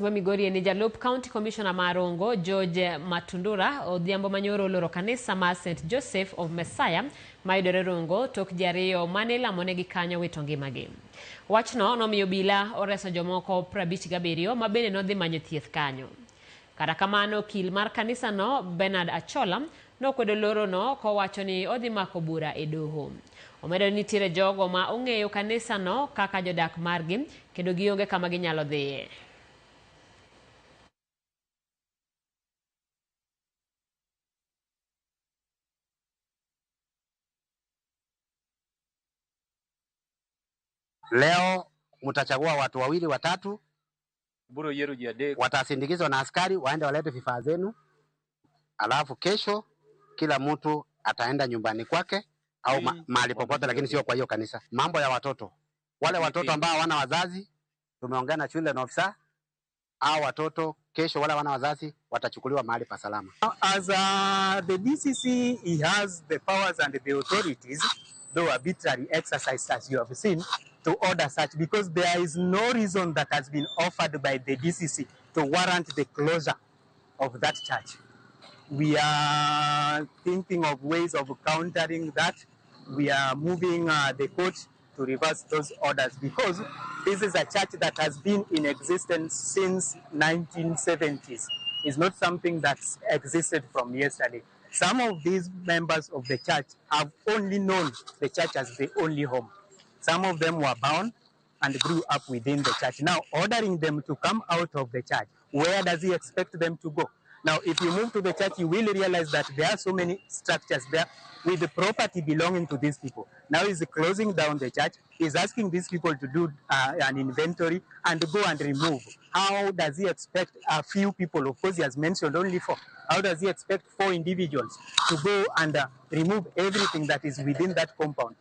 Ma Migori ni jalup County Commissioner ma Rongo George Matundura odhiambo manyoro oloro kanisa mar St Joseph of Messiah mayudore Rongo tok ji ariyo mane ilamonegi kanyo wito ngimagi. Wachno nomiyo obila oreso jomoko 57 ma bende nodhi manyo thieth kanyo. Kata kamano okil mar kanisano Bernard Achola nokwedo lorono kowacho ni odhi mako bura e doho. Omedo ni nitiere jogo ma ong'eyo kanisano kaka jodak margi kendo gionge kama ginyalo dhiye. Leo mtachagua watu wawili watatu, Biro yiero ji adek. watasindikizwa na askari waende walete vifaa zenu, alafu kesho kila mtu ataenda nyumbani kwake au mahali popote, lakini sio kwa hiyo kanisa. Mambo ya watoto, wale watoto ambao hawana wazazi, tumeongea na shule na ofisa, hao watoto kesho, wale hawana wazazi watachukuliwa mahali pa salama. As the DCC, he has the powers and the authorities, though arbitrary exercise as you have seen, to order such, because there is no reason that has been offered by the DCC to warrant the closure of that church. We are thinking of ways of countering that. We are moving the court to reverse those orders, because this is a church that has been in existence since 1970s. It's not something that's existed from yesterday. Some of these members of the church have only known the church as the only home. Some of them were born and grew up within the church. Now, ordering them to come out of the church, where does he expect them to go? Now, if you move to the church, you will realize that there are so many structures there with the property belonging to these people. Now he's closing down the church. He's asking these people to do an inventory and go and remove. How does he expect a few people? Of course, he has mentioned only 4. How does he expect 4 individuals to go and remove everything that is within that compound?